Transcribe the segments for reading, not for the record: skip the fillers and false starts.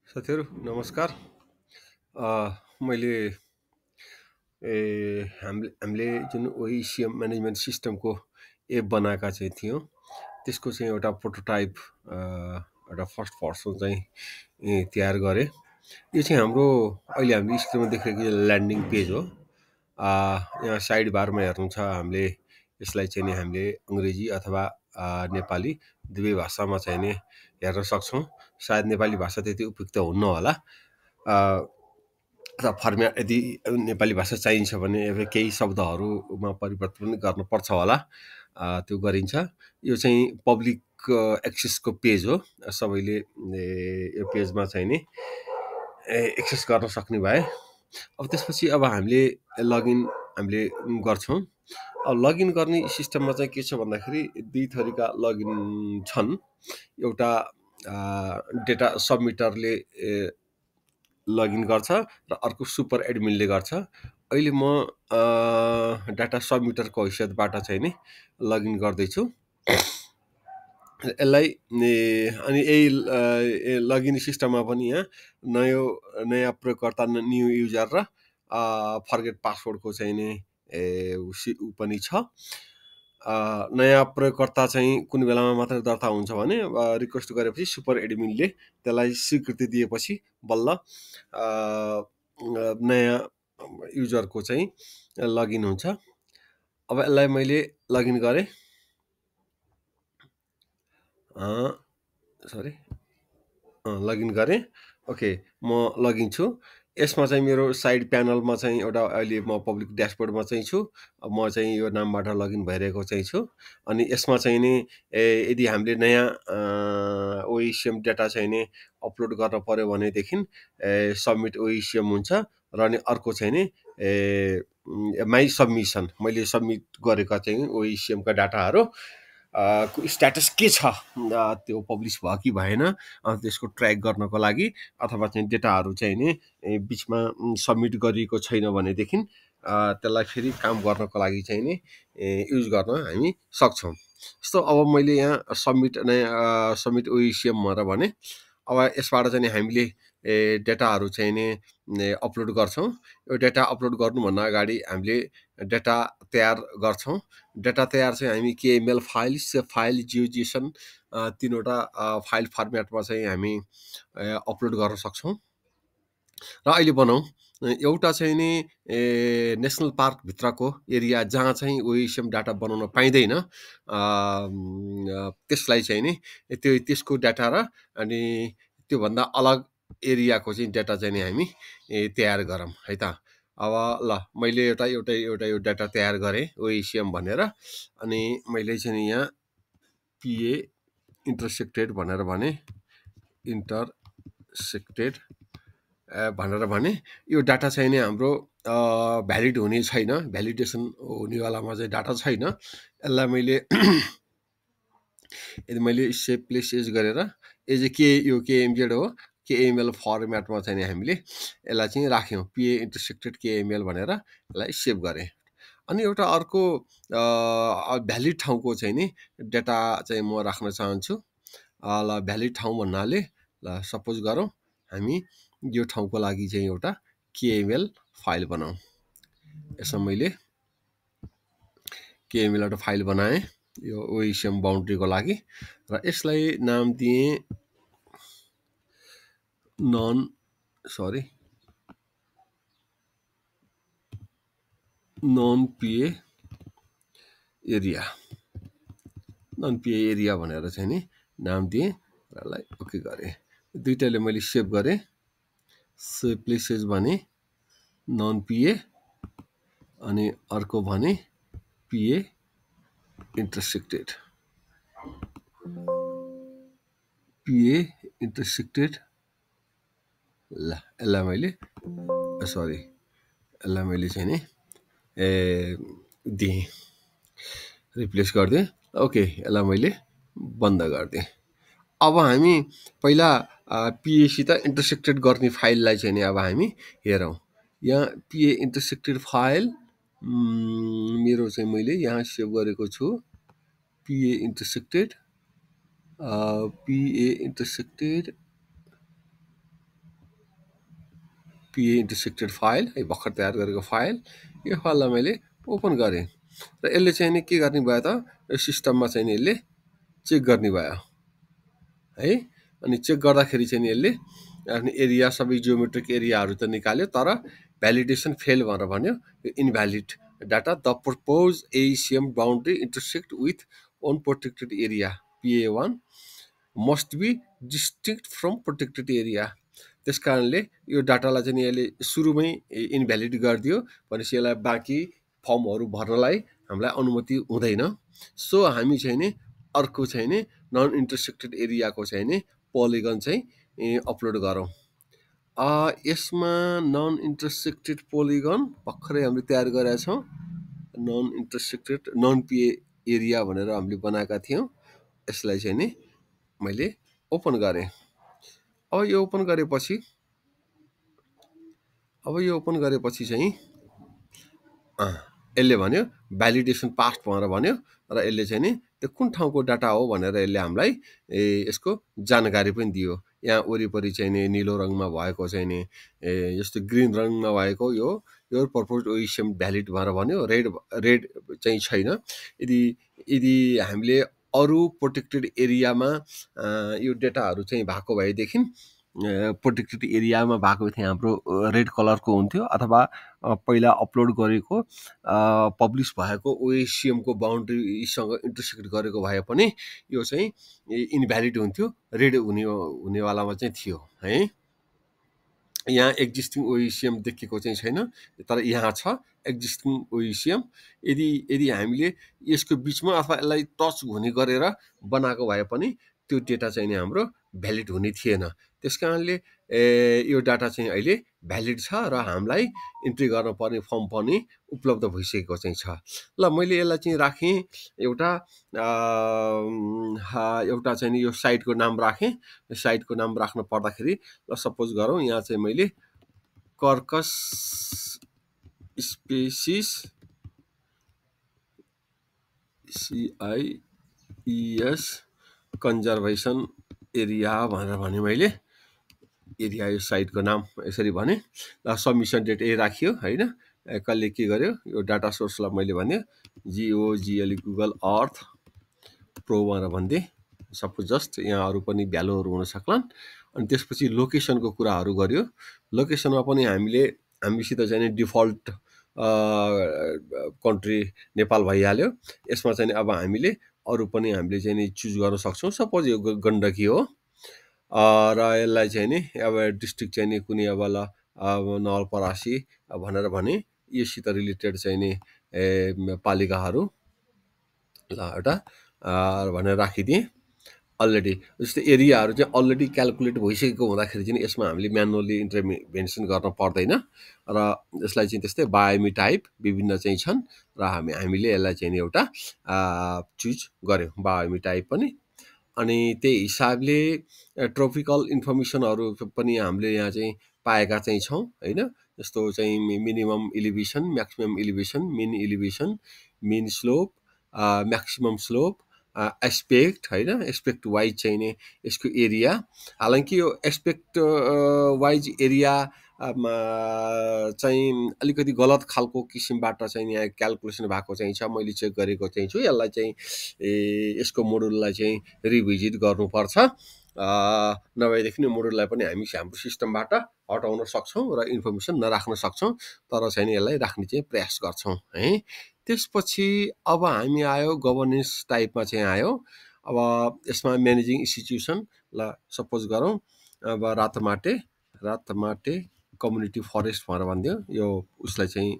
साथीहरू नमस्कार। मैले हामीले जुन ओइसिएम म्यानेजमेन्ट सिस्टमको एप बनाएका चाहिँ थियौँ, त्यसको चाहिँ एउटा प्रोटोटाइप एउटा फर्स्ट भर्सन चाहिँ तयार गरेँ। यो चाहिँ हाम्रो अहिले हामीले स्क्रिनमा देखेको यो ल्यान्डिङ पेज हो। यहाँ साइड बारमा हेर्नु छ, हामीले यसलाई चाहिँ नि हामीले अङ्ग्रेजी अथवा नेपाली दुवै भाषामा चाहिँ नि हेर्न सक्छौँ। सायद नेपाली भाषा त्यति उपयुक्त हुन्न होला। अथवा फर्म्याट यदि नेपाली भाषा चाहिन्छ भने अब केही शब्दहरूमा परिवर्तन पनि गर्नुपर्छ होला, त्यो गरिन्छ। यो चाहिँ पब्लिक एक्सेसको पेज हो। सबैले यो पेजमा चाहिँ नि एक्सेस गर्न सक्ने भए। अब त्यसपछि अब हामीले गर्छौँ। अब लगइन गर्ने सिस्टममा चाहिँ के छ भन्दाखेरि दुई थरीका लगइन छन्। एउटा डेटा सबमिटरले लगइन गर्छ र अर्को सुपर एडमिनले गर्छ। अहिले म डाटा सबमिटरको हैसियतबाट चाहिँ नि लगइन गर्दैछु। यसलाई अनि यही लगइन सिस्टममा पनि यहाँ नयाँ प्रयोगकर्ता न्यू युजर र फर्गेट पासवर्डको चाहिँ नि ऊ पनि छ। नयाँ प्रयोगकर्ता चाहिँ कुन बेलामा मात्रै दर्ता हुन्छ भने रिक्वेस्ट गरेपछि सुपर एडमिनले त्यसलाई स्वीकृति दिएपछि बल्ल नयाँ युजरको चाहिँ लगइन हुन्छ। अब यसलाई मैले लगइन गरेँ। लगइन गरेँ। ओके, म लगइन छु। यसमा चाहिँ मेरो साइड प्यानलमा चाहिँ एउटा अहिले म पब्लिक ड्यासबोर्डमा चाहिँ छु। म चाहिँ यो नामबाट लगइन भइरहेको चाहिँ छु। अनि यसमा चाहिँ नि यदि हामीले नयाँ ओइसिएम डेटा चाहिँ नि अपलोड गर्न पऱ्यो भनेदेखि सबमिट ओइसिएम हुन्छ र अनि अर्को चाहिँ नि माई सबमिसन, मैले सबमिट गरेका चाहिँ ओइसिएमका डाटाहरू स्ट्याटस के छ, त्यो पब्लिस भयो कि भएन, त्यसको ट्र्याक गर्नको लागि, अथवा चाहिँ डेटाहरू चाहिँ नि बिचमा सबमिट गरिएको छैन भनेदेखि त्यसलाई फेरि काम गर्नको लागि चाहिँ नि युज गर्न हामी सक्छौँ। जस्तो अब मैले यहाँ सबमिट ओइसिएम भनेर भने, अब यसबाट चाहिँ नि हामीले डेटाहरू चाहिँ नि अपलोड गर्छौँ। यो डेटा अपलोड गर्नुभन्दा अगाडि हामीले डेटा तयार गर्छौँ। डेटा तयार चाहिँ हामी केएमएल फाइल जियोजेसन तीनवटा फाइल फर्मेटमा चाहिँ हामी अपलोड गर्न सक्छौँ। र अहिले बनाउँ एउटा चाहिँ नि नेसनल पार्कभित्रको एरिया जहाँ चाहिँ ओइसिएम डाटा बनाउन पाइँदैन, त्यसलाई चाहिँ नि त्यसको डाटा र अनि त्योभन्दा अलग एरियाको चाहिँ डाटा चाहिँ नि हामी तयार गरौँ है त। अब ल, मैले एउटा यो डाटा तयार गरेँ ओइसिएम भनेर। अनि मैले चाहिँ यहाँ पिए इन्टरसेक्टेड भनेर भने, यो डाटा चाहिँ नि हाम्रो भ्यालिड हुने छैन, भ्यालिडेसन हुनेवालामा चाहिँ डाटा छैन। यसलाई मैले यदि मैले सेभ प्लेस एज गरेर यो केएमजेड हो, केएमएल फर्मेटमा चाहिँ हामीले यसलाई चाहिँ राख्यौँ, पिए इन्टरसेक्टेड केएमएल भनेर यसलाई सेभ गरेँ। अनि एउटा अर्को भ्यालिड ठाउँको चाहिँ नि डेटा चाहिँ म राख्न चाहन्छु। ल, भ्यालिड ठाउँ भन्नाले ल सपोज गरौँ हामी यो ठाउँको लागि चाहिँ एउटा केएमएल फाइल बनाऊँ। यसमा मैले केएमएल एउटा फाइल बनाएँ यो ओइसिएम बााउन्ड्रीको लागि, र यसलाई नाम दिएँ नन पिए एरिया भनेर चाहिँ नि नाम दिएँ र यसलाई ओके गरेँ। दुइटाले मैले सेभ गरेँ। सेभ प्लेसेस भने नन पिए अनि अर्को भने पिए इन्टरसेक्टेड। ल, यसलाई मैले चाहिँ नि दिएँ, रिप्लेस गरिदिएँ। ओके, यसलाई मैले बन्द गरिदिएँ। अब हामी पहिला पिएसित इन्टरसेक्टेड गर्ने फाइललाई चाहिँ नि अब हामी हेरौँ। यहाँ पिए इन्टरसेक्टेड फाइल मेरो चाहिँ मैले यहाँ सेभ गरेको छु। पिए इन्टरसेक्टेड पिए इन्टरसेक्टेड फाइल है, भर्खर तयार गरेको फाइल। यो फाइललाई मैले ओपन गरेँ र यसले चाहिँ नि के गर्ने भयो त, यो सिस्टममा चाहिँ नि यसले चेक गर्ने भयो है। अनि चेक गर्दाखेरि चाहिँ नि यसले आफ्नो एरिया सबै जियोमेट्रिक एरियाहरू त निकाल्यो, तर भ्यालिडेसन फेल भनेर भन्यो। यो invalid data, the propose ACM boundary intersect with own protected area PA1 must be distinct from protected area. त्यस कारणले यो डाटालाई चाहिँ यसले सुरुमै इनभ्यालिड गरिदियो भनेपछि यसलाई बाँकी फर्महरू भर्नलाई हामीलाई अनुमति हुँदैन। सो हामी चाहिँ नि अर्को चाहिँ नि नन इन्टरसेक्टेड एरियाको चाहिँ नि पोलिगन चाहिँ अपलोड गरौँ। यसमा नन इन्टरसेक्टेड पोलिगन भर्खरै हामीले तयार गरेका छौँ। नन इन्टरसेक्टेड नन पिए एरिया भनेर हामीले बनाएका थियौँ। यसलाई चाहिँ नि मैले ओपन गरेँ। अब यो ओपन गरेपछि चाहिँ यसले भन्यो भ्यालिडेसन पास्ट भनेर भन्यो र यसले चाहिँ नि त्यो कुन ठाउँको डाटा हो भनेर यसले हामीलाई यसको जानकारी पनि दियो। यहाँ वरिपरि चाहिँ नि निलो रङमा भएको चाहिँ नि जस्तो ग्रिन रङमा भएको यो पर्पोज ओइसिएम भ्यालिड भनेर भन्यो। रेड चाहिँ छैन। यदि हामीले अरू प्रोटेक्टेड एरियामा यो डेटाहरू चाहिँ भएको भएदेखि प्रोटेक्टेड एरियामा भएको थिए हाम्रो रेड कलरको हुन्थ्यो, अथवा पहिला अपलोड गरेको पब्लिस भएको ओएसिएमको बााउन्ड्रीसँग इन्टरसेक्ट गरेको भए पनि यो चाहिँ इनभ्यालिड हुन्थ्यो, रेड हुनेवालामा चाहिँ थियो है। यहाँ एक्जिस्टिङ ओएसिएम देखेको चाहिँ छैन, तर यहाँ छ एक्जिस्टिङ ओएसिएम। यदि हामीले यसको बिचमा अथवा यसलाई टच हुने गरेर बनाएको भए पनि त्यो डेटा चाहिँ नि हाम्रो भ्यालिड हुने थिएन। त्यस कारणले यो डाटा चाहिँ अहिले भ्यालिड छ र हामीलाई इन्ट्री गर्न पर्ने फर्म पनि उपलब्ध भइसकेको चाहिँ छ। ल मैले यसलाई चाहिँ राखेँ एउटा चाहिँ नि यो साइटको नाम राखेँ। साइटको नाम राख्न पर्दाखेरि ल सपोज गरौँ यहाँ चाहिँ मैले कर्कस स्पेसिस CIES कन्जर्भेसन एरिया भनेर भने मैले एरिया यो साइटको नाम यसरी भने। ल सबमिसन डेट राखियो होइन। कसले के गर्यो, यो डाटा सोर्सलाई मैले भन्यो GOGL गुगल अर्थ प्रो भनेर भनिदिएँ सपोज जस्ट। यहाँ अरू पनि भ्यालुहरू हुन सक्लान्। अनि त्यसपछि लोकेसनको कुराहरू गर्यो। लोकेसनमा पनि हामीसित चाहिँ डिफल्ट कन्ट्री नेपाल भइहाल्यो। यसमा चाहिँ अब हामीले अरू पनि हामीले चाहिँ नि चुज गर्न सक्छौँ। सपोज यो गण्डकी हो र यसलाई चाहिँ नि अब डिस्ट्रिक्ट चाहिँ नि कुनै अब नवलपरासी भनेर भने योसित रिलेटेड चाहिँ नि पालिकाहरू ल एउटा भनेर राखिदिएँ। अलरेडी जस्तै एरियाहरू चाहिँ अलरेडी क्यालकुलेट भइसकेको हुँदाखेरि चाहिँ यसमा हामीले म्यानुअली इन्टरभेन्सन गर्न पर्दैन र यसलाई चाहिँ त्यस्तै बायोमी टाइप विभिन्न चाहिँ छन् र हामीले यसलाई चाहिँ नि एउटा चुज गऱ्यौँ बायोमी टाइप पनि। अनि त्यही हिसाबले ट्रपिकल इन्फर्मेसनहरू पनि हामीले यहाँ चाहिँ पाएका चाहिँ छौँ होइन। जस्तो चाहिँ minimum elevation, maximum elevation, mean elevation, mean slope, maximum slope, aspect होइन। एस्पेक्ट वाइज चाहिँ नि यसको एरिया, हालांकि यो एस्पेक्ट वाइज एरिया चाहिँ अलिकति गलत खालको किसिमबाट चाहिँ यहाँ क्यालकुलेसन भएको चाहिँ छ। मैले चेक गरेको चाहिँ छु। यसलाई चाहिँ यसको मोडुललाई चाहिँ रिभिजिट गर्नुपर्छ। नभएदेखि मोडुललाई पनि हामी हाम्रो सिस्टमबाट हटाउन सक्छौँ र इन्फर्मेसन नराख्न सक्छौँ, तर चाहिँ यसलाई राख्ने चाहिँ प्रयास गर्छौँ है। त्यसपछि अब हामी आयो गभर्नेन्स टाइपमा चाहिँ आयो। अब यसमा म्यानेजिङ इन्स्टिट्युसन ल सपोज गरौँ अब रातमाटे कम्युनिटी फरेस्ट भनेर भनिदियो यो उसलाई चाहिँ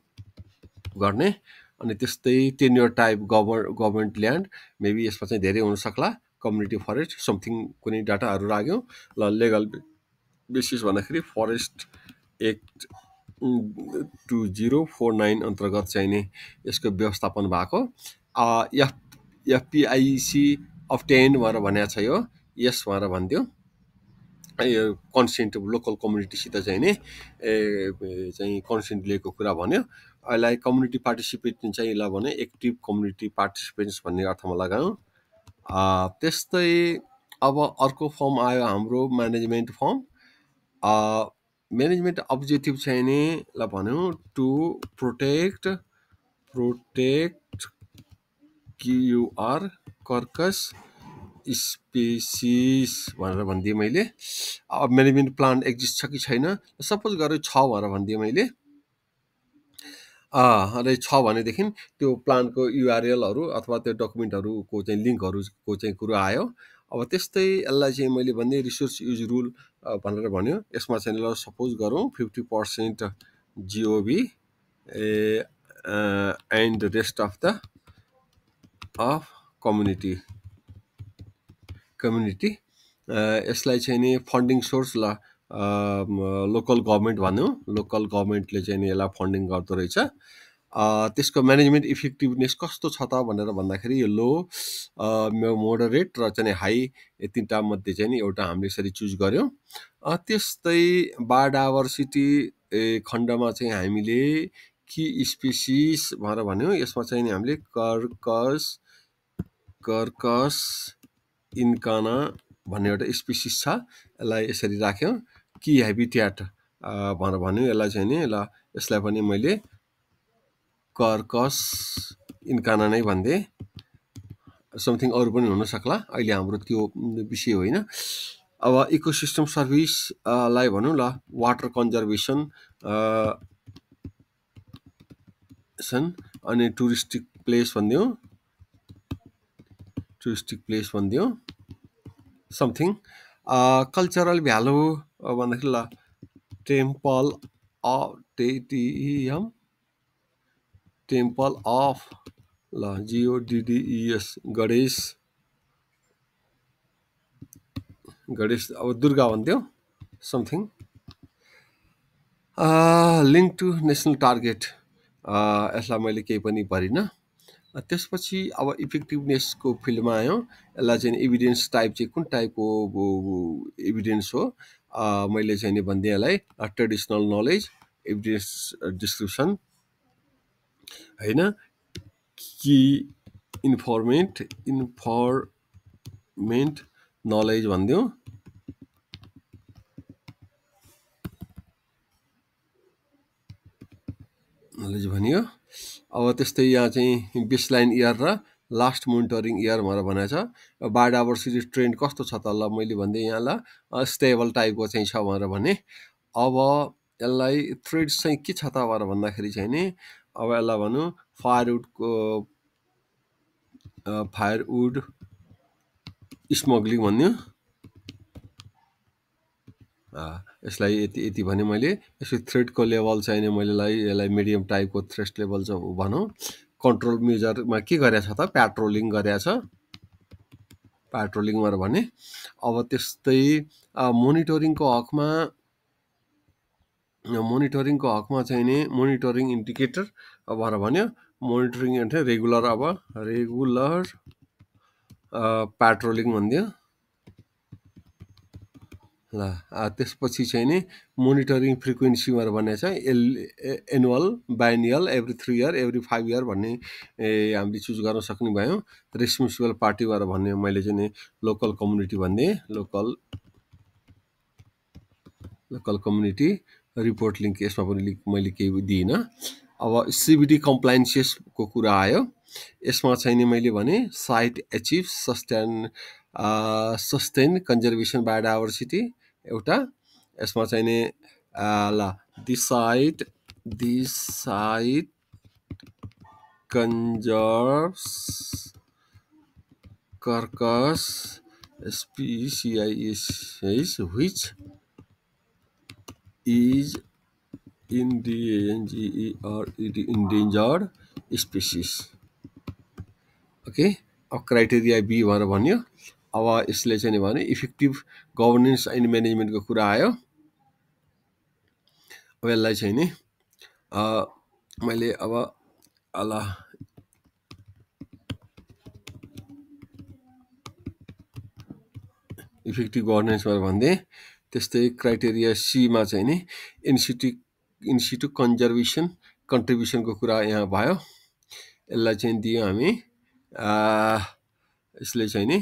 गर्ने। अनि त्यस्तै tenure type government land maybe यसमा चाहिँ धेरै हुन सक्ला। कम्युनिटी फरेस्ट समथिङ कुनै डाटाहरू राख्यौँ। ल लेगल बेसिस भन्दाखेरि फरेस्ट एक्ट 2049 अन्तर्गत चाहिँ नि यसको व्यवस्थापन भएको। FPIC अब्टेन्ड भनेर भनेको छ यो यस भनेर भनिदियो। यो कन्सेन्ट लोकल कम्युनिटीसित चाहिँ नि चाहिँ कन्सेन्ट लिएको कुरा भन्यो। यसलाई कम्युनिटी पार्टिसिपेट चाहिँ ल भने एक्टिभ कम्युनिटी पार्टिसिपेन्ट्स भन्ने अर्थमा लगायौँ। त्यस्तै अब अर्को फर्म आयो हाम्रो म्यानेजमेन्ट फर्म। म्यानेजमेन्ट अब्जेक्टिभ चाहिँ नि ल भन्यौँ टु प्रोटेक्ट क्युआर कर्कस स्पेसिस भनेर भनिदिएँ मैले। अब म्यानेजमेन्ट प्लान एक्जिस्ट छ कि छैन, सपोज गरेर छ भनेर भनिदिएँ मैले। र छ भनेदेखि त्यो प्लानको युआरएलहरू अथवा त्यो डकुमेन्टहरूको चाहिँ लिङ्कहरूको चाहिँ कुरो आयो। अब त्यस्तै यसलाई चाहिँ मैले भन्ने रिसोर्स युज रुल भनेर भन्यो। यसमा चाहिँ ल सपोज गरौँ 50% GOB and rest of the community यसलाई चाहिँ नि फन्डिङ सोर्स ल लोकल गभर्मेन्ट भन्यो। लोकल गभर्मेन्टले चाहिँ नि यसलाई फन्डिङ गर्दो रहेछ। त्यसको म्यानेजमेन्ट इफेक्टिभनेस कस्तो छ त भनेर भन्दाखेरि यो लो, मोडरेट र चाहिँ हाई, यो तिनवटा मध्ये चाहिँ नि एउटा हामीले यसरी चुज गऱ्यौँ। त्यस्तै बायोडाइभर्सिटी खण्डमा चाहिँ हामीले कि स्पेसिस भनेर भन्यौँ। यसमा चाहिँ नि हामीले कर्कस इन्काना भन्ने एउटा स्पेसिस छ, यसलाई यसरी राख्यौँ। कि हेबिट्याट भनेर भन्यो यसलाई चाहिँ नि। ल यसलाई पनि मैले कर्कस इन्काना नै भनिदिएँ। समथिङ अरू पनि हुनसक्ला, अहिले हाम्रो त्यो विषय होइन। अब इकोसिस्टम सर्भिसलाई भनौँ ल, वाटर कन्जर्भेसन अनि टुरिस्टिक प्लेस भनिदिउँ समथिङ। कल्चरल भ्यालु भन्दाखेरि ल टेम्पल अफ ल GODDES गणेश अब दुर्गा भनिदिउँ something. Link to national target यसलाई मैले केही पनि भरिनँ। त्यसपछि अब इफेक्टिभनेसको फिल्डमा आयौँ। यसलाई चाहिँ एभिडेन्स टाइप चाहिँ कुन टाइपको एभिडेन्स हो, मैले चाहिँ नि भनिदिएँ यसलाई ट्रेडिसनल नलेज एभिडेन्स डिस्क्रिप्सन होइन कि इन्फर्मेन्ट नलेज भनिदिउँ। नलेज भनियो। अब त्यस्तै यहाँ चाहिँ बेसलाइन इयर र लास्ट मोनिटरिङ इयर भनेर भनेको छ। बायोडाइभर्सिटी ट्रेन्ड कस्तो छ त ल मैले भनिदिएँ यहाँ ल स्टेबल टाइपको चाहिँ छ भनेर भने। अब यसलाई थ्रेड्स चाहिँ के छ त भनेर भन्दाखेरि चाहिँ नि अब यसलाई भनौँ फायरवुड स्मग्लिङ भन्यो। यसलाई यति भने मैले। यसको थ्रेडको लेभल चाहिँ नि मैले यसलाई मिडियम टाइपको थ्रेस्ट लेभल चाहिँ भनौँ। कन्ट्रोल मेजरमा के गरेछ त प्याट्रोलिङ गरेछ, प्याट्रोलिङ भनेर भने। अब त्यस्तै मोनिटरिङको हकमा चाहिँ नि मोनिटरिङ इन्डिकेटर भनेर भन्यो। मोनिटरिङ रेगुलर प्याट्रोलिङ भनिदियो ल। त्यसपछि चाहिँ नि मोनिटरिङ फ्रिक्वेन्सी भनेर भनेको छ annual, biennial, every 3 year, every 5 year भन्ने हामीले चुज गर्न सक्ने भयौँ। रेस्पोन्सिबल पार्टी भनेर भन्ने मैले चाहिँ नि लोकल कम्युनिटी भनिदिएँ। लोकल कम्युनिटी रिपोर्ट लिङ्क यसमा पनि मैले केही दिइनँ। अब CBD कम्प्लाइन्सेसको कुरा आयो। यसमा चाहिँ नि मैले भने site achieve sustain conservation biodiversity एउटा। यसमा चाहिँ नि ल दिस साइट कन्जर्भ्स कर्कस species which is endangered species। Okay, अब क्राइटेरिया बी भनेर भन्यो। अब यसले चाहिँ नि भने इफेक्टिभ गभर्नेन्स एन्ड म्यानेजमेन्टको कुरा आयो। अब यसलाई चाहिँ नि मैले अब इफेक्टिभ गभर्नेन्स भनेर भनिदिएँ। त्यस्तै क्राइटेरिया सीमा चाहिँ नि इन्सिटु कन्जर्भेसन कन्ट्रिब्युसनको कुरा यहाँ भयो। यसलाई चाहिँ दियौँ हामी। यसले चाहिँ नि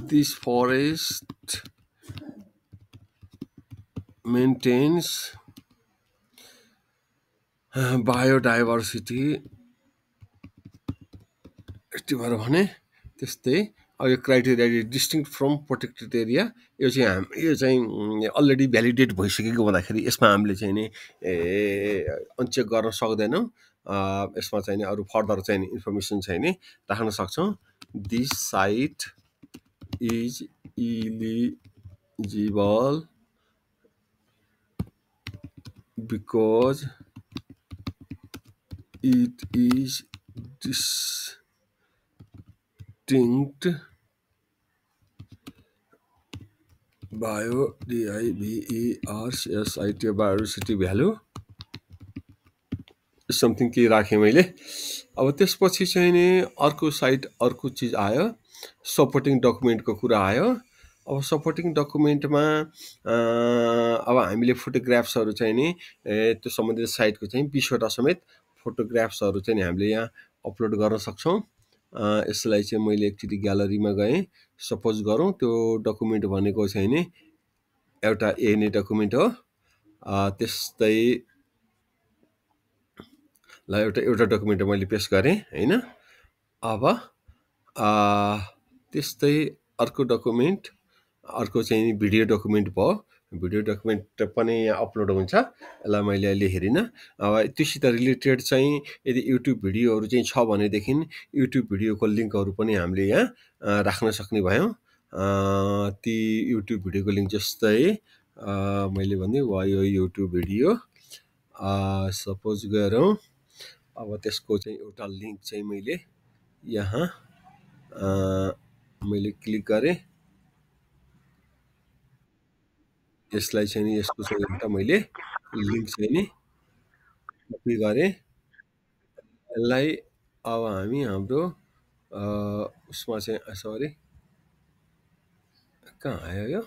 दिस फरेस्ट maintains biodiversity यति भएर भने त्यस्तै अब यो criteria distinct from protected area यो चाहिँ अलरेडी भ्यालिडेट भइसकेको हुँदाखेरि यसमा हामीले चाहिँ नि अनचेक गर्न सक्दैनौँ यसमा चाहिँ नि अरू फर्दर चाहिँ नि इन्फर्मेसन चाहिँ नि राख्न सक्छौँ this site is eligible because it is distinct biodiversity value something केही राखेँ मैले अब त्यसपछि चाहिँ नि अर्को साइट अर्को चिज आयो सपोर्टिङ डकुमेन्टको कुरा आयो अब सपोर्टिङ डकुमेन्टमा अब हामीले फोटोग्राफ्सहरू चाहिँ नि त्यो सम्बन्धित साइटको चाहिँ 20वटा समेत फोटोग्राफ्सहरू चाहिँ नि हामीले यहाँ अपलोड गर्न सक्छौँ यसलाई चाहिँ मैले एकचोटि ग्यालरीमा गएँ सपोज गरौँ त्यो डकुमेन्ट भनेको चाहिँ नि एउटा एएनए डकुमेन्ट हो त्यस्तै ल एउटा डकुमेन्ट मैले पेस्ट गरेँ होइन अब त्यस्तै अर्को डकुमेन्ट अर्को चाहिँ भिडियो डकुमेन्ट भयो भिडियो डकुमेन्ट पनि यहाँ अपलोड हुन्छ यसलाई मैले अहिले हेरिनँ अब त्योसित रिलेटेड चाहिँ यदि युट्युब भिडियोहरू चाहिँ छ भनेदेखि युट्युब भिडियोको लिङ्कहरू पनि हामीले यहाँ राख्न सक्ने भयौँ ती युट्युब भिडियोको लिङ्क जस्तै मैले भने यो युट्युब भिडियो सपोज गरौँ अब त्यसको चाहिँ एउटा लिङ्क चाहिँ मैले यहाँ मैले क्लिक गरेँ यसलाई चाहिँ नि यसको चाहिँ एउटा मैले लिङ्क चाहिँ नि कपी गरेँ यसलाई अब हामी हाम्रो उसमा चाहिँ सरी कहाँ आयो यो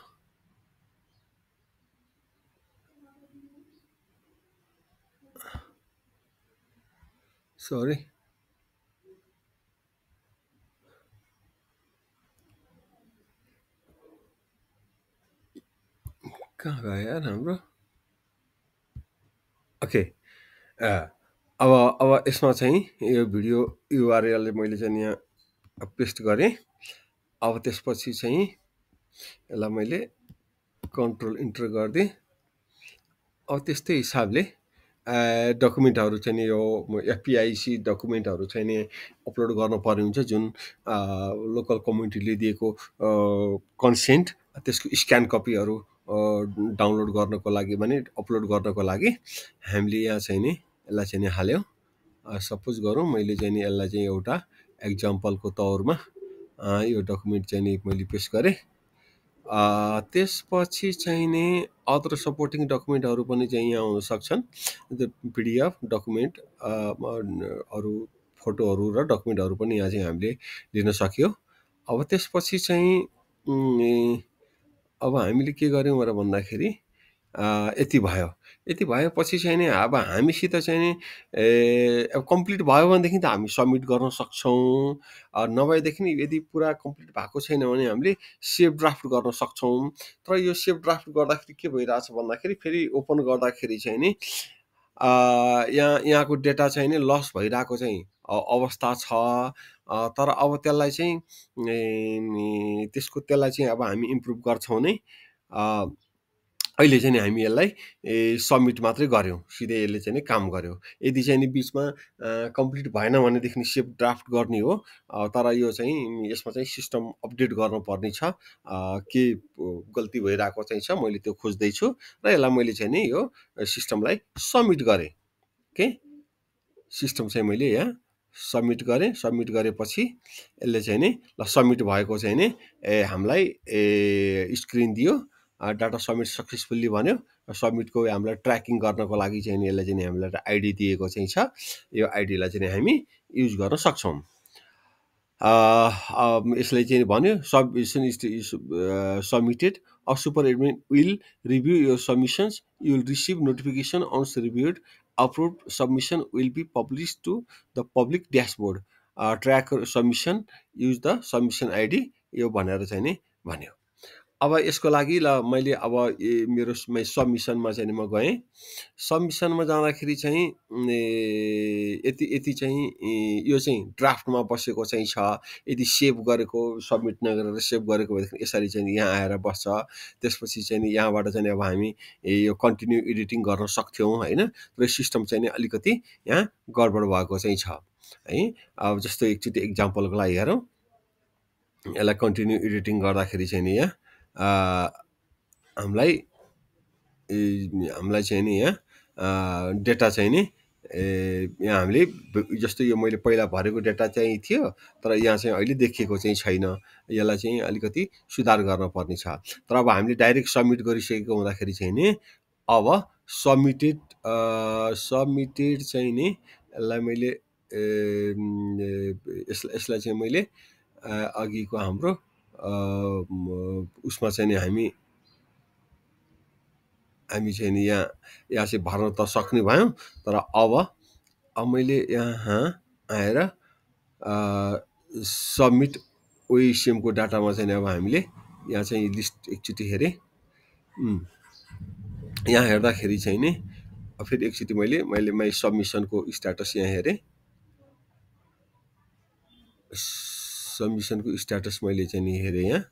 सरी कहाँ गयो यार हाम्रो ओके अब यसमा चाहिँ यो भिडियो युआरएल मैले चाहिँ यहाँ पेस्ट गरेँ अब त्यसपछि चाहिँ यसलाई मैले कन्ट्रोल इन्टर गरिदिएँ अब त्यस्तै हिसाबले डकुमेन्टहरू चाहिँ नि यो एफपिआइसी डकुमेन्टहरू चाहिँ नि अपलोड गर्नुपर्ने हुन्छ जुन लोकल कम्युनिटीले दिएको कन्सेन्ट त्यसको स्क्यान कपीहरू डाउनलोड गर्नको लागि भने अपलोड गर्नको लागि हामीले यहाँ चाहिँ नि यसलाई चाहिँ नि हाल्यौँ सपोज गरौँ मैले चाहिँ नि यसलाई चाहिँ एउटा एक्जाम्पलको तौरमा यो डकुमेन्ट चाहिँ नि मैले पेस्ट गरेँ त्यसपछि चाहिँ नि अदर सपोर्टिङ डकुमेन्टहरू पनि चाहिँ यहाँ आउन सक्छन् पिडिएफ डकुमेन्ट अरू फोटोहरू र डकुमेन्टहरू पनि यहाँ चाहिँ हामीले लिन सक्यो अब त्यसपछि चाहिँ अब हामीले के गर्यौँ भनेर भन्दाखेरि यति भयो यति भएपछि चाहिँ नि अब हामीसित चाहिँ नि अब कम्प्लिट भयो भनेदेखि त हामी सबमिट गर्न सक्छौँ नभएदेखि यदि पुरा कम्प्लिट भएको छैन भने हामीले सेभ ड्राफ्ट गर्न सक्छौँ तर यो सेभ ड्राफ्ट गर्दाखेरि के भइरहेछ भन्दाखेरि फेरि ओपन गर्दाखेरि चाहिँ नि यहाँको डेटा चाहिँ नि लस भइरहेको चाहिँ अवस्था छ तर अब त्यसलाई चाहिँ त्यसलाई चाहिँ अब हामी इम्प्रुभ गर्छौँ नै अहिले चाहिँ नि हामी यसलाई सबमिट मात्रै गऱ्यौँ सिधै यसले चाहिँ नि काम गर्यो यदि चाहिँ नि बिचमा कम्प्लिट भएन भनेदेखि सेभ ड्राफ्ट गर्ने हो तर यो चाहिँ यसमा चाहिँ सिस्टम अपडेट गर्नुपर्ने छ के गल्ती भइरहेको चाहिँ छ मैले त्यो खोज्दैछु र यसलाई मैले चाहिँ नि यो सिस्टमलाई सबमिट गरेँ ओके सिस्टम चाहिँ मैले यहाँ सबमिट गरेपछि यसले चाहिँ नि ल सबमिट भएको चाहिँ नि हामीलाई स्क्रिन दियो डाटा सबमिट सक्सेसफुल्ली भन्यो सबमिटको हामीलाई ट्र्याकिङ गर्नको लागि चाहिँ नि यसले चाहिँ नि हामीलाई आइडी दिएको चाहिँ छ यो आइडीलाई चाहिँ हामी युज गर्न सक्छौँ यसले चाहिँ भन्यो submission is submitted a super admin will review your submissions you will receive notification once reviewed approved submission will be published to the public dashboard track submission use the submission id यो भनेर चाहिँ नि भन्यो अब यसको लागि ल मैले अब मेरो सबमिसनमा चाहिँ नि म गएँ। सबमिसनमा जाँदाखेरि चाहिँ यति यति चाहिँ यो चाहिँ ड्राफ्टमा बसेको चाहिँ छ। यदि सेभ गरेको सबमिट नगरेर सेभ गरेको भएदेखि यसरी चाहिँ यहाँ आएर बस्छ। त्यसपछि चाहिँ नि यहाँबाट चाहिँ अब हामी यो कन्टिन्यू एडिटिङ गर्न सक्थ्यौँ होइन। र सिस्टम चाहिँ नि अलिकति यहाँ गडबड भएको चाहिँ छ है। अब जस्तो एकचोटि इक्जाम्पलको लागि हेरौँ। यसलाई कन्टिन्यू एडिटिङ गर्दाखेरि चाहिँ नि यहाँ हामीलाई चाहिँ नि यहाँ डेटा चाहिँ नि यहाँ हामीले जस्तो यो मैले पहिला भरेको डेटा चाहिँ थियो, तर यहाँ चाहिँ अहिले देखिएको चाहिँ छैन। यसलाई चाहिँ अलिकति सुधार गर्न पर्ने छ। तर अब हामीले डाइरेक्ट सबमिट गरिसकेको हुँदाखेरि चाहिँ नि अब सबमिटेड चाहिँ नि यसलाई मैले यसलाई चाहिँ मैले अघिको हाम्रो उसमा चाहिँ नि हामी चाहिँ नि यहाँ चाहिँ भर्न त सक्ने भयौँ। तर अब मैले यहाँ आएर सबमिट ओइसिएमको डाटामा चाहिँ अब हामीले यहाँ चाहिँ लिस्ट एकचोटि हेरेँ। यहाँ हेर्दाखेरि चाहिँ नि फेरि एकचोटि मैले सबमिसनको स्ट्याटस यहाँ हेरेँ। सबमिसनको स्ट्याटस मैले चाहिँ नि हेरेँ यहाँ।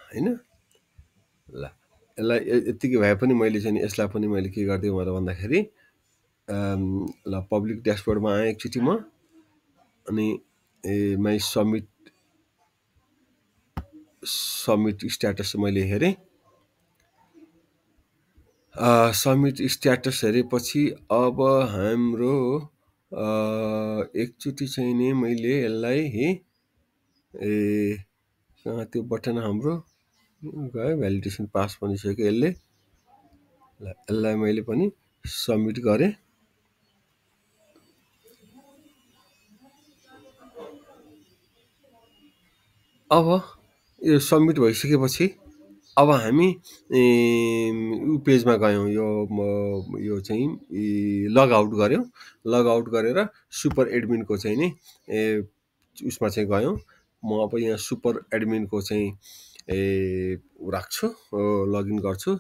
होइन ल यसलाई यत्तिकै भए पनि मैले चाहिँ यसलाई पनि मैले के गरिदिएँ भन्दाखेरि ल पब्लिक ड्यासबोर्डमा आएँ एकचोटि म। अनि माई सबमिट स्ट्याटस मैले हेरेँ। सबमिट स्ट्याटस हेरेपछि अब हाम्रो एकचोटि चाहिँ नि मैले यसलाई कहाँ त्यो बटन हाम्रो गयो, भ्यालिडेसन पास भनिसक्यो यसले। यसलाई मैले पनि सबमिट गरेँ। अब यो सबमिट भइसकेपछि अब हामी ऊ पेजमा गयौँ। यो चाहिँ लगआउट गऱ्यौँ। लगआउट गरेर सुपर एडमिनको चाहिँ नि उसमा चाहिँ गयौँ। म अब यहाँ सुपर एडमिनको चाहिँ राख्छु, लगइन गर्छु।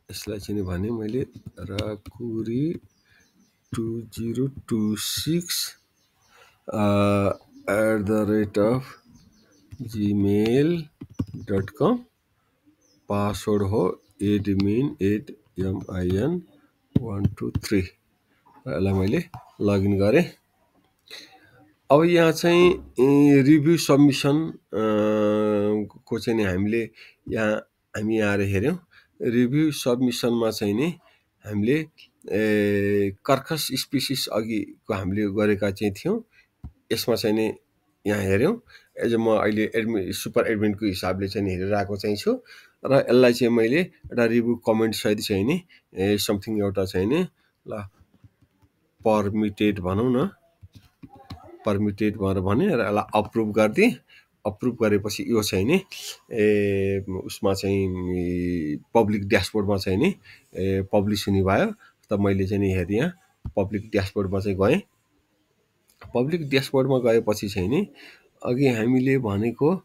यसलाई चाहिँ भने मैले राकुरी 2026 @gmail.com। पासवर्ड हो admin@min123। यसलाई मैले लगइन गरेँ। अब यहाँ चाहिँ रिभ्यू सबमिसन को चाहिँ हामीले हामी आएर हेऱ्यौँ। रिभ्यू सबमिसनमा चाहिँ नि हामीले कर्कस स्पिसिस अघिको हामीले गरेका चाहिँ थियौँ। यसमा चाहिँ नि यहाँ हेऱ्यौँ। एज म अहिले सुपर एडमिनको हिसाबले चाहिँ हेरिरहेको चाहिँ छु। र यसलाई चाहिँ मैले एउटा रिभ्यू कमेन्ट सहित चाहिँ नि समथिङ एउटा चाहिँ नि ल पर्मिटेड भनौँ न, पर्मिटेड भनेर भने र यसलाई अप्रुभ गरिदिएँ। अप्रुभ गरेपछि यो चाहिँ नि उसमा चाहिँ पब्लिक ड्यासबोर्डमा चाहिँ नि पब्लिस हुने भयो। त मैले चाहिँ नि हेरेँ, यहाँ पब्लिक ड्यासबोर्डमा चाहिँ गएँ। पब्लिक ड्यासबोर्डमा गएपछि चाहिँ नि अघि हामीले भनेको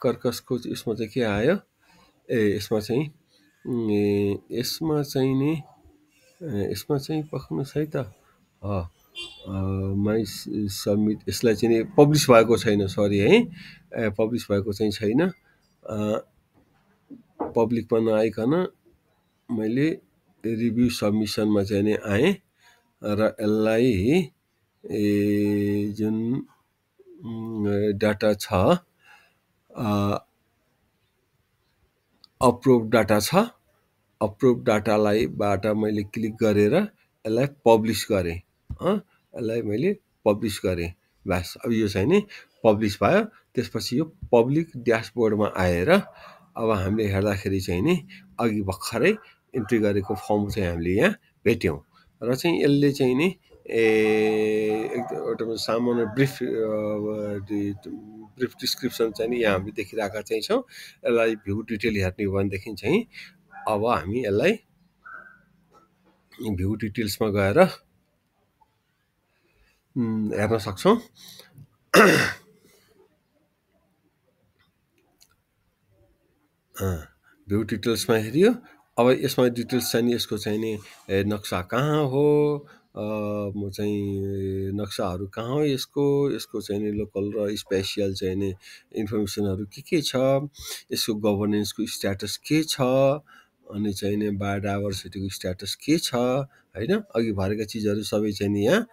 कर्कसको यसमा चाहिँ के आयो, यसमा चाहिँ पक्नुहोस् है त। माई सबमिट यसलाई चाहिँ नि पब्लिस भएको छैन, सरी है। पब्लिस भएको चाहिँ छैन। पब्लिकमा नआइकन मैले रिभ्यू सबमिसनमा चाहिँ नि आएँ र यसलाई जुन डाटा छ अप्रुभ डाटा छ, अप्रुभ डाटालाई बाट मैले क्लिक गरेर यसलाई पब्लिस गरेँ। यसलाई मैले पब्लिस गरेँ। बस अब यो चाहिँ नि पब्लिस भयो। त्यसपछि यो पब्लिक ड्यासबोर्डमा आएर अब हामीले हेर्दाखेरि चाहिँ नि अघि भर्खरै इन्ट्री गरेको फर्म चाहिँ हामीले यहाँ भेट्यौँ। र चाहिँ यसले चाहिँ नि एउटा सामान्य ब्रिफ डिस्क्रिप्सन चाहिँ नि यहाँ हामीले देखिरहेका चाहिँ छौँ। यसलाई भ्यू डिटेल हेर्ने हो भनेदेखि चाहिँ अब हामी यसलाई भ्यू डिटेल्समा गएर हेर्न सक्छौँ। भ्यू डिटेल्समा हेरियो। अब यसमा डिटेल्स चाहिँ नि यसको चाहिँ नि नक्सा कहाँ हो, म चाहिँ नक्साहरू कहाँ हो यसको, यसको चाहिँ नि लोकल र स्पेसियल चाहिँ नि इन्फर्मेसनहरू के छ, यसको गभर्नेन्सको स्ट्याटस के छ, अनि चाहिँ नि बायोडाइभर्सिटीको स्ट्याटस के छ होइन, अघि भरेका चिजहरू सबै चाहिँ नि यहाँ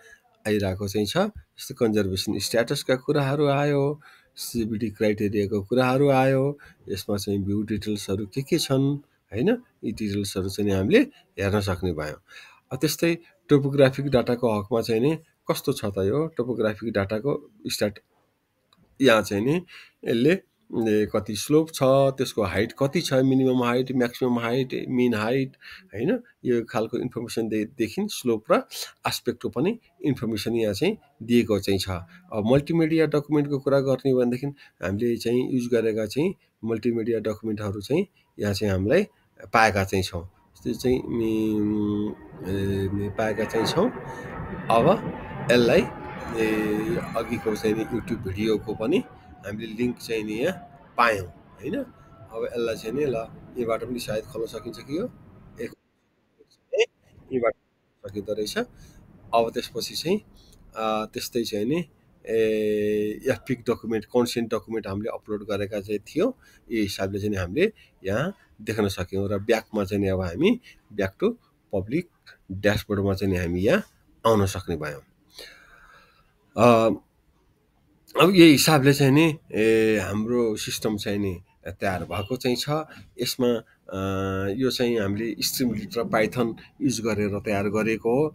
आइरहेको चाहिँ छ। जस्तै कन्जर्भेसन स्ट्याटसका कुराहरू आयो, सिबिडी क्राइटेरियाको कुराहरू आयो, यसमा चाहिँ भ्यू डिटेल्सहरू के छन् होइन, यी डिटेल्सहरू चाहिँ नि हामीले हेर्न सक्ने भयौँ। त्यस्तै टोपोग्राफिक डाटाको हकमा चाहिँ नि कस्तो छ त यो टोपोग्राफिक डाटाको स्ट्याट, यहाँ चाहिँ नि यसले कति स्लोप छ, त्यसको हाइट कति छ, minimum height, maximum height, mean height होइन, यो खालको इन्फर्मेसन देखि स्लोप र आस्पेक्टको पनि इन्फर्मेसन यहाँ चाहिँ दिएको चाहिँ छ। अब मल्टिमिडिया डकुमेन्टको कुरा गर्ने हो भनेदेखि हामीले चाहिँ युज गरेका चाहिँ मल्टिमिडिया डकुमेन्टहरू चाहिँ यहाँ चाहिँ हामीलाई पाएका चाहिँ छौँ, त्यो चाहिँ पाएका चाहिँ छौँ। अब यसलाई अघिको चाहिँ नि युट्युब भिडियोको पनि हामीले लिङ्क चाहिँ नि यहाँ पायौँ होइन। अब यसलाई चाहिँ नि ल यहीँबाट पनि सायद खोल्न सकिन्छ कि यो यहीँबाट सकिँदो रहेछ। अब त्यसपछि चाहिँ त्यस्तै चाहिँ नि एफपिक डकुमेन्ट, कन्सेन्ट डकुमेन्ट हामीले अपलोड गरेका चाहिँ थियो, यो हिसाबले चाहिँ हामीले यहाँ देख्न सक्यौँ। र ब्याकमा चाहिँ नि अब हामी ब्याक टु पब्लिक ड्यासबोर्डमा चाहिँ नि हामी यहाँ आउन सक्ने भयौँ। अब यही हिसाबले चाहिँ नि हाम्रो सिस्टम चाहिँ नि तयार भएको चाहिँ छ। यसमा यो चाहिँ हामीले स्ट्रिमलिट र पाइथन युज गरेर तयार गरेको हो।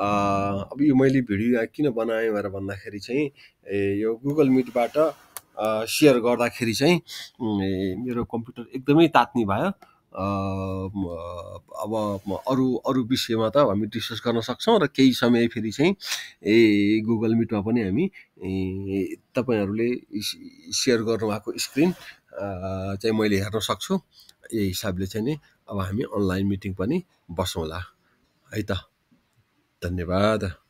अब यो मैले भिडियो किन बनाएँ भनेर भन्दाखेरि चाहिँ यो गुगल मिटबाट सेयर गर्दाखेरि चाहिँ मेरो कम्प्युटर एकदमै तात्ने भयो। अब अरू अरू विषयमा त हामी डिस्कस गर्न सक्छौँ र केही समय फेरि चाहिँ गुगल मिटमा पनि हामी तपाईँहरूले सेयर गर्नुभएको स्क्रिन चाहिँ मैले हेर्न सक्छु। यही हिसाबले चाहिँ नि अब हामी अनलाइन मिटिङ पनि बसौँला है त। धन्यवाद।